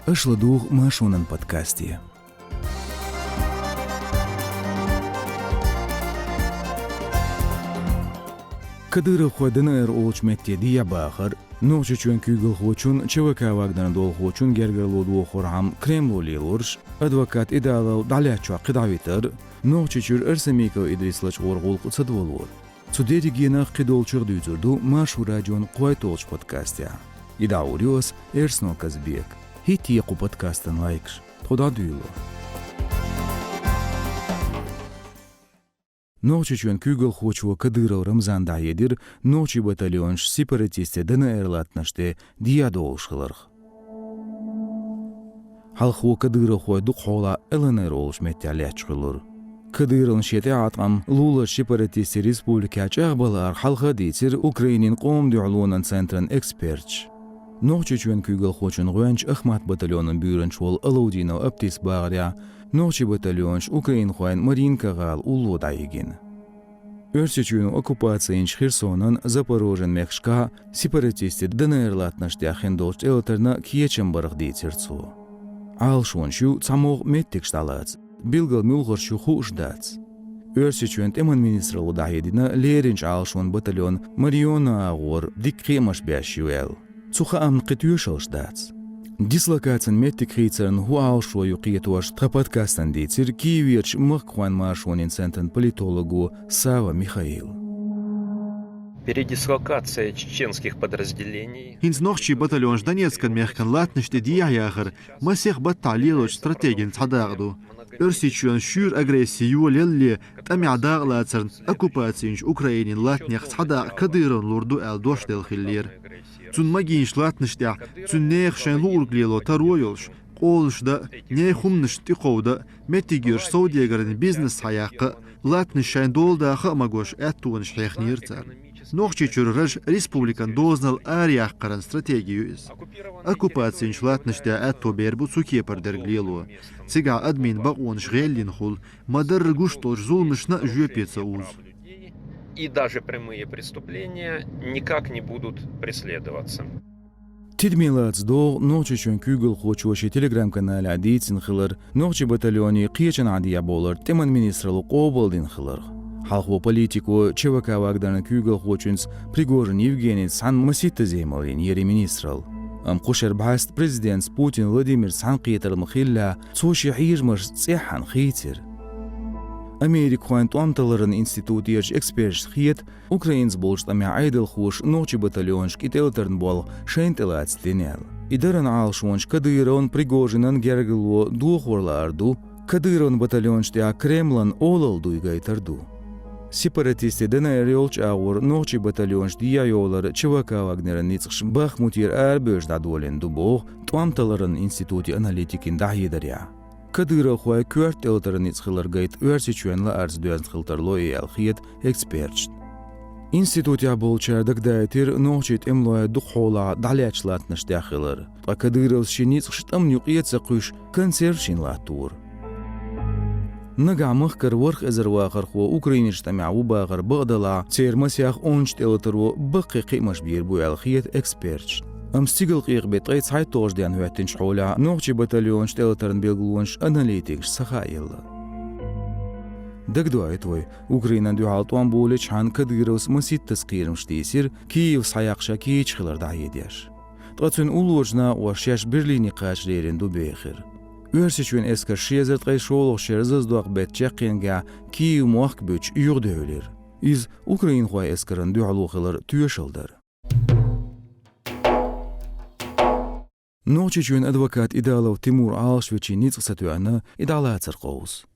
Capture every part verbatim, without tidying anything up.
Аша ладугӀу Маршонан подкасте. Кадыровхой ДНР олучу метте дехьа бахар, Нохчийчоьнан куьйгалхочун, ЧВК «Вагнеран» долахочун гергарло дохорхьама Кремло лелорш, адвокат Идалов дӀалаьцначохь кхидӀа витар, Нохчийчуьра Арсамиков Идрис лачкъор гӀуллакх ца долор. Цу дерригенах кхидолчух дуьйцур ду Маршо радион кхойтталгӀачу подкастехь. И дӀахьур ю ас, Эрсанов Казбек. ХӀиттае кху подкастан лайкаш, тхо дӀадуьйло. Нохчийчоьнан куьйгалхочо Кадыров Рамзана дӀахьедира нохчийн батальонаш сепаратистийн ДНР латтанаш тӀе дехьа долуш хиларх. Хьалхо кадыровхой дукха хьолахь ЛНР олучу меттехь лаьтташ хуьлура. Кадыровна шен тӀеӀаткъам луларчу сепаратистийн республикехь чӀагӀбаларх хьалха а дийцира Украинин къоман дуьхьалонан центран эксперташа. Нохчийчоьнан куьйгалхочун гӀоьнча Ахмат батальонан буьйранча волу Алаудинов Аптис бахарехь, нохчийн батальонаш украинхойн Маринка гӀала улло дӀайигина. Оьрсийчоьно оккупаци йинчу Херсонан, Запорожьен мехкашкахь сепаратистийн ДНР латтанаш тӀехь хиндолчу тӀелатарна кечам барх дийцира цо. Ӏалашонаш ю, цхьамогӀа меттигаш дӀалаца, билггал муьлхарш ю хууш дац. Оьрсийчоьнан тӀеман министралло дӀахьедина леринчу Ӏалашонан батальон Мариона агӀор дика кхиамаш беш ю аьлла. Цу хаамна кхин тоьшаллаш дац. Дислокацин меттиг хийцарна хӀун Ӏалашо ю кхетош тхан подкастана дийцира Киеверчу махкахойн маршонийн центран политолого Сава Михаила. Передислокация чеченских подразделений. ХӀинца нохчийн батальонаш Донецкан мехкан латтанаш тӀе дехьа яхар масех баттахь лелочу стратегин цхьа дакъа ду. Оьрсийчоьнан шуьйра агресси йолаялале тӀамехь дакъалацарна оккупаци йинчу Украинин латтанех цхьа дакъа Кадыровна лур ду аьлла дош делла хиллера. Цунна магийначу латтанаш тӀехь цуьнан нехан шайн луург лело таро йолуш, къоланаш дан а, нехан хӀуманаш тӀекховдан а, меттигерчу совдегарийн бизнес схьаяккха а, латтанаш шайн дола даха а магош аьттонаш хьехнера царна. Нохчийчуьра раж республикан дозанал араяккхаран стратеги ю иза. Оккупаци йинчу латтанаш тӀехь аьтто бер бу цу кепара дерг лело. Цигахь адамийн бакъонаш гӀелйина хуьлу, ма-дарра гуш долчу зуламашна а жоьпе ца узу. И даже прямые преступления никак не будут преследоваться. Тидаме лаца догӀу Нохчийчоьнан куьйгалхочо шен телеграм-каналехь дийцина хилар нохчийн батальонийн кхечанхьа дехьабовлар тӀеман министралло къобалдина хиларх. Хьалхо политико ЧВК «Вагнеран» куьйгалхочуьнца Пригожин Евгенийца цхьаьна масийтта зӀе-малйина йира министралла. Амма кху шеран бӀаьста президентца Путин Владимирца цхьаьнакхетаралла ма-хиллехь, цо шен хьежамаш цӀеххьана хийцира. Америкахойн тӀом талларан институтерчу эксперташна хета, Украинца болчу тӀамехь Ӏедалхоша нохчийн батальонашка и тӀелатаран болх шайна тӀелаца дина аьлла. И даран Ӏалашонаш Кадыровн, Пригожинан гергарло дохор лаар ду, Кадыровн батальонаш тӀехь Кремлан олалла дуй гайтар ду. Сепаратистийн ДНР йолчу агӀор нохчийн батальонаш дехьа йовлар ЧВК «Вагнеран» ницкъаша Бахмутера арабевлча дӀадолийна ду боху тӀом талларан институтан аналитикийн дӀахьедарехь. Кадыровхойн коьрта тӀелатаран ницкъ хилар гайта Оьрсийчоьнан лаарца доьзна хила тарло и аьлла хета эксперташна. Институтехь болчара дагадаийтира нохчийн тӀемалой дукха хьолахь дӀалаьцначу латтанаш тӀехь хилар, ткъа Кадыровс шен ницкъаш тӀамна юкъе а ца кхуьйсуш консервашна латтора. Нагахь махкара ворхӀ эзар вахархо Украинерчу тӀамехь ву бахар бакъ далахь, церан масех ончу тӀелатаро баккхий кхиамаш бийр бу аьлла хета эксперташна. Амма стигалкъекъа бен ткъе цхьайтталгӀачу денна хӀоьттинчу хьолехь нохчийн батальонаш тӀелатаран билгалонаш аналитикаша ца хаъелла. Дагадоуьйту вай, Украинан дуьхьал тӀом болийчхьана Кадыровс масийттаза кхерамаш тийсира, Киев схьаяккха ша кийча хилар дӀахьедеш. Ткъа цуьнан уллорчу накъоша шаьш Берлине кхача лерина ду бехира. Оьрсийчоьнан эскарш ши эзар ткъе шолгӀачу шеран зазадоккху беттан чаккхенгахь Киев мохк буьтуш юхадевлира. Иза украинхойн эскарна дуьхьало хилар тоьшалла дара. Нохчийчоьнан адвокат Идалов Тимур Ӏалашвичийн ницкъ ца тоьъна, и дӀалацар кховзу.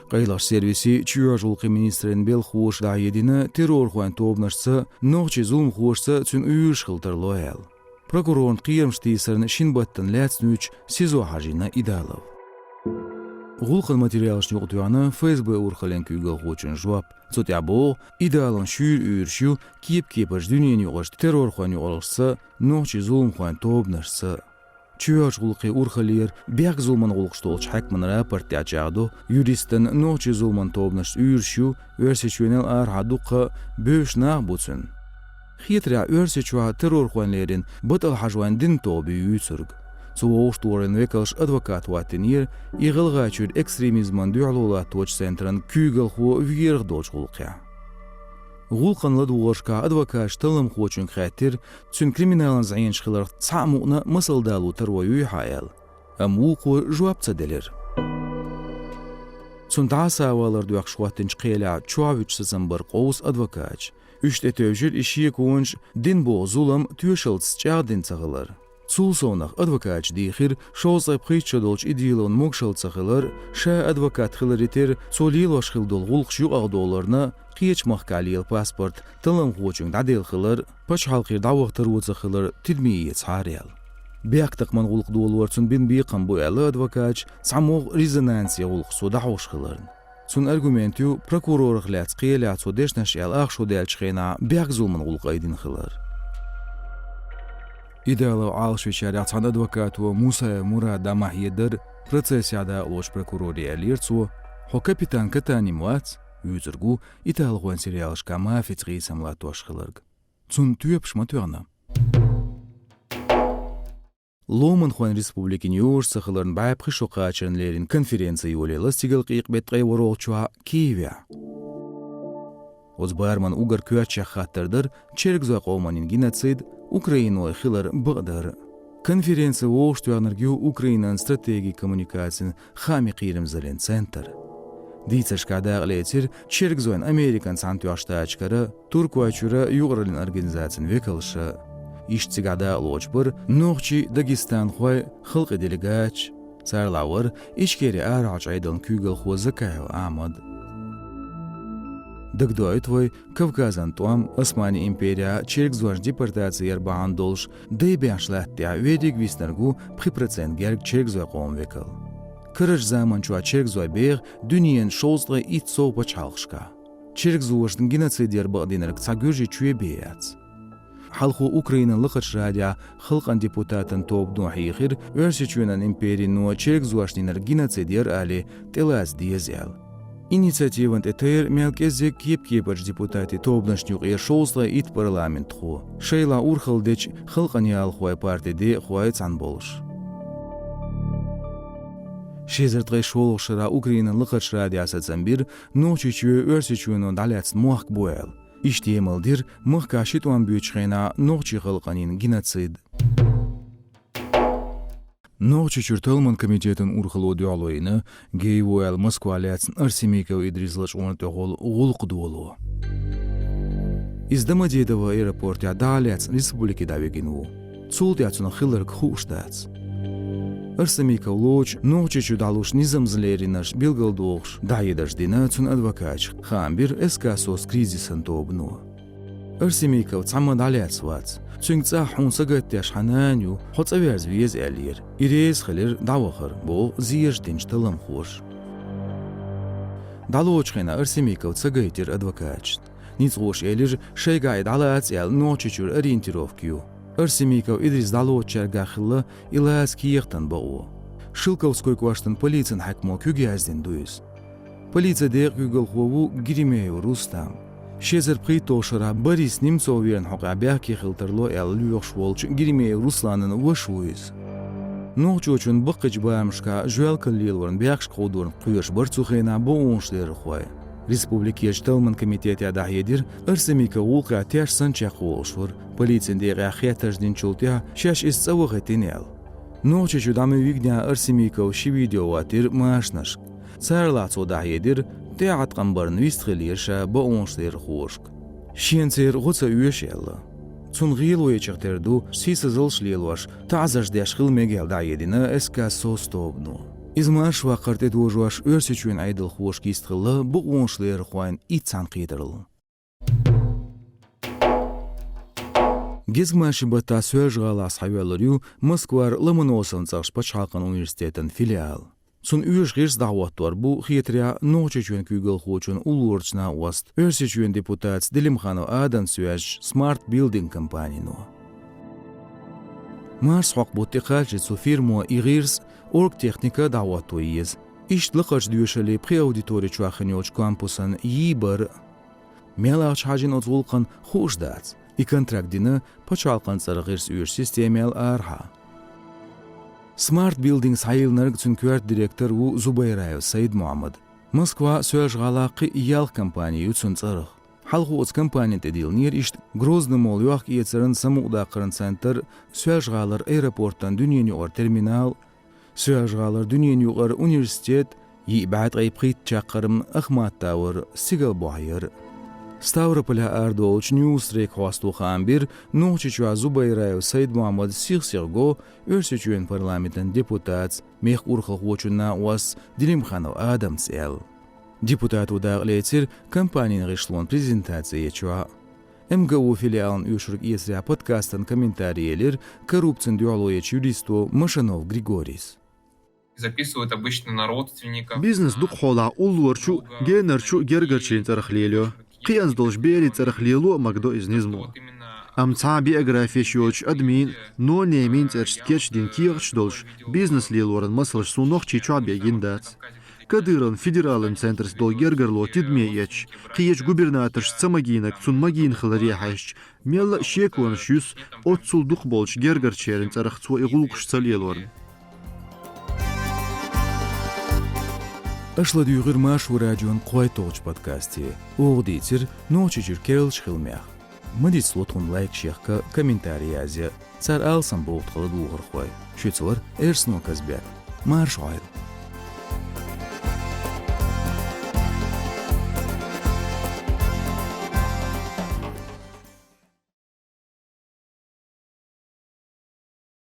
Къайлахчу сервисийн, чоьхьарчу гӀуллакхийн министраллин белхахоша дӀахьедина террорхойн тобанашца, нохчийн зуламхошца цуьнан уьйраш хила тарло аьлла. Прокурорна кхерамаш тийсарна шина баттана лаьцна вуьтуш СИЗО хьажийна Идалов. ГӀуллакхан материалашна юкъатоьхна ФСБ урхаллин куьйгалхочун жоп. Цу тӀехь боху, Идаловн шуьйра уьйраш ю кеп-кепарчу дуьненаюкъарчу террорхойн юкъараллашца, нохчийн зуламхойн тобанашца. Чоьхьарчу гӀуллакхийн урхаллера бехк-зуламан гӀуллакхаш долчу хьаькаман рапорт тӀехь чӀагӀдо, юристан нохчийн зуламан тобанашца уьйраш ю, Оьрсийчоьнал арахьа дуккха а бевзаш нах а бу цуьнан. Хетарехь, Оьрсийчохь террорхойн леррина БатӀал-Хьаьжин динан тоба ю юьйцург. Цу вовшахтохараллин векалша адвокат хӀоттийнера и ГӀалгӀайчуьра экстремизмана дуьхьало латточу центран куьйгалхо верах долчу гӀуллакхехь. ГӀуллакхана ладогӀаршкахь адвокаташа талламхочуьнга хаьттира, цуьнан криминалан зӀенаш хиларх цхьа а мукъана масал дало таро юй хьан аьлла. Амма вукхо жоп ца делира. Цунна дӀасавалар доьхкуш хӀоттийначу кхелехь чохь вуьтуш сацам бара къовса адвокаташ. Уьш тӀетевжира и шеконаш дина боху зулам тоьшаллица чӀагӀдина ца хилар. Цул совнаха адвокаташа дийхира шовзткъе пхийтта шо долчу и делонан могушалла ца хилар, ша адвокат хиларе терра, цо лелош хилла долу гӀуллакхаш юкъахь доларна, кхечу махкахь лела паспорт талламхочуьнга дӀаделла хилар, пачхьалкхера дӀаваха таро ца хилар тидаме эцахьара аьлла. Бехктакхаман гӀуллакх долор цунна бина бекхам бу аьлла адвокаташа, цхьа могӀа резонансе гӀуллакхаш цо дӀахьош хиларна. Цуьнан аргумент ю, прокурорах лаьцна кхелехь цо дешнаш аьлла ах шо даьллачу хенахь бехк-зуламан гӀуллакх айдина хилар. Италехь Ӏалашвечарех цхьана адвокато Мусаев Мурада ма хьедара, процессехь дакъалоцучу прокуроре аьллера цо: «Хьо капитан Катани ма вац?» — юьйцург ву италхойн сериалашкахь мафица гӀийсам латтош хиларг. Цунна тоьпаш ма тоьхна. Ломанхойн республикин йозуш ца хиларна бӀе пхи шо кхачарна леррина конференци йолаелла стигалкъекъа беттан ткъе ворхӀалгӀачохь Киевехь. Оцу бараман уггар коьртачех хаттар дара чергазойн къоманийн геноцид, Украиной хилар бакъдар. Конференци вовшахтоьхнарг ю Украинан стратегин коммуникацийн хаамийн кхерамзаллин центр. Дийцаршкахь дакъалецира чергазойн Американ Цхьаьнатоьхначу Штаташкара, Туркойчуьра юкъараллин организацин векалша. Иштта цигахь дакъалоцуш бара нохчий, дагестанхой, халкъийн делегаташ. Царал вара Ичкерин арахьарчу Ӏедалан куьйгалхо Закаев Ахьмад. Дагадоуьйту вай, Кавказан тӀом, Османийн империехь чергазойн депортаци яр бахьана долуш, дай баьхначу латта тӀехь верриг виснарг ву пхи процент гергга чергазойн къоман векал. Карарчу заманчохь чергазой беха дуьненан шовзткъе итт сов пачхьалкхашкахь. Чергазошна геноцид яр бакъдинарг цхьа Гуьржийчоь бен яц. Хьалхо Украинан лакхарчу радехь халкъан депутатан тобано хьехира Оьрсийчоьнан империно чергазошна йинарг геноцид яра аьлла, тӀелаца деза аьлла. Инициативана тӀе тайра мел кӀеззиг кеп-кепарчу депутатийн тобанашна юкъара шовзткъе итт парламентхо, шайлахь урхалла дечу Халкъан ялхой партин декъахой цхьаьна болуш. Ши эзар ткъе шолгӀачу шарахь Украинан лакхарчу радехь сацам бира Нохчийчоь Оьрсийчоьно дӀалаьцна мохк бу аьлла. Иштта емал дира махкахь ши тӀом буьйцучу хенахь нохчийн халкъана йина геноцид. Нохчийчуьра талламан комитетан урхалло дуьхьало йина гей ву аьлла Москвахь лаьцна Арсемиков Идрис лачкъорна тӀехула гӀуллакх доло. Иза Домодедово аэропортехь дӀа а лаьцна республике дӀавигина ву. Цул тӀаьхьа цунах хилларг хууш дац. Арсемиков лоцуш Нохчийчу дӀалуш низамза леринарш билгалдохуш дӀахьедарш дина цуьнан адвокаташа, хаам бира СК «СОС» кризисан тобано. Арсемиков цхьамма дӀалаьцна вац. Цуьнга цӀахь хьуна сагатдеш хьан нана ю, хьо цӀа верза веза аьллера. И реза хилира дӀавахар, боху зезаш динчу талламхоша. ДӀалоцучу хенахь Арсемиков ца гайтира адвокаташна. Ницкъаша элира, шайгахь и дӀалаца аьлла Нохчийчуьра ориентировка ю. Арсемиков Идрис дӀалоцучаьргахь хилла и лаца кехатан бакъо. Шелковской кӀоштан полицин хьаькамо куьг яздина ду иза. Полицин декъан куьйгалхо ву Геремеев Рустам. Ши эзар пхийтталгӀачу шарахь Борис Немцов верна хьокъехь бехке хила тарло аьлла лоьхуш волчу Геремеев Русланан ваша ву иза. Нохчочун баккхийчу барамашкахь жоьлкалла лелорна бехкашка кховдорна кхоьруш бара цу хенахь бакъонаш лерринархой. Республикерчу талламан комитетехь дӀахьедира, Арсемиков гӀуллакхехь теш санна чекхволуш вара, полицин декъехь хеттарш динчул тӀаьхьа шаьш иза цӀа вахийтина аьлла. Нохчийчу дӀа ма вигнехь Арсемиков ши видео хӀоттийра машанашка. Царалахь цо дӀахьедира, тӀеӀаткъам барна вистхилира ша бакъонаш лерринархошка. Шена церан гӀо ца оьшу аьлла. Цунна гӀело ечух тера ду, сийсазаллаш лелош, таӀзарш деш хила мега аьлла дӀахьедина СК «СОС» тобано. Иза маршаваккхар тӀедожош Оьрсийчоьнан Ӏедалхошка йистхилла бакъонаш лерринархойн итт цхьаьнакхетаралла. Гезгмашин баттахь Соьлжа-ГӀалахь схьавоьллур ю Москвара Ломоносовн цӀахчу пачхьалкхан университетан филиал. Цунна оьшу гӀирс дӀахӀоттор бу хетарехь Нохчийчоьнан куьйгалхочун уллорчу накъост, Оьрсийчоьнан депутатца Делимханов Адамца йоьзначу Smart Building компанино. Марсхьокху бутт тӀекхаччалц цу фирмо и гӀирс, оргтехника дӀахӀотто еза. Иштта лакхарчу доьшаллин пхи аудитори чохь хин йолчу кампусан йий бара. Мел ахча хьажийна оцу гӀуллакхна хууш дац. И контракт дина пачхьалкхан цӀарах гӀирс оьшу системел арахьа. Smart Buildings хьайиллинарг, цуьнан коьрта директор ву Зубайраев Саид-Мухьаммад. Москва, Соьлжа-ГӀалахь кхин ялх компани ю цуьнан цӀарах. Хьалха оцу компанин тӀе диллинера иштта Грозный молла йохк-эцаран, самукъадаккхаран центр, Соьлжа-ГӀалара аэропортан дуьненан юкъара терминал, Соьлжа-ГӀалара дуьненан юкъара университет, йиъ бӀе ткъе пхийтта чаккхарма Ахмат-Тауэр, стигал бохьаяр. Ставрополехь арадолучу Ньюстрек хьостало хаам бира, Нохчийчохь Зубайраев Саид-Мухьаммад сих-сиха го Оьрсийчоьнан парламентан депутатца, мехкан урхалхочун накъостца Делимханов Адамца аьлла. Депутато дакъа лецира компанин гӀишлонан презентаци ечохь. МГУ филиалан оьшург эцарехь подкастана комментарий елира коррупцина дуьхьало ечу юристо Машанов Григорийс. Записывают обычно на родственников. Бизнес дукха хьолахь уллорчу, генарчу, гергарчийн цӀарах лелайо. Кхианца долчу берийн цӀарах лело а магадо иза низамо. Амма цхьа а биографеш йоцучу адамийн, нонемийн цӀерашца кечдина кехаташ долуш бизнес лелоран масалш суна Нохчийчохь бен гина дац. Кадыровн федералан центрца долу гергарло тидаме эцча, кхечу губернаторшца ца магийнарг цунна магийна хиларе хьаьжча, мелла а шеконаш юьсу оццул дукхахболчу гергарчеран цӀарах цо и гӀуллакхаш ца лелорна. Аша ладуьйгӀира Маршо радион кхойтталгӀачу подкасте. Оха дийцира Нохчийчуьра керлачу хиламех. Ма дицло тхуна лайк, шех ка, комментарий язъя. Цара алсам боху тхан ладугӀурхой. Шуьца вара Эрсно Казбек. Марша Ӏойла!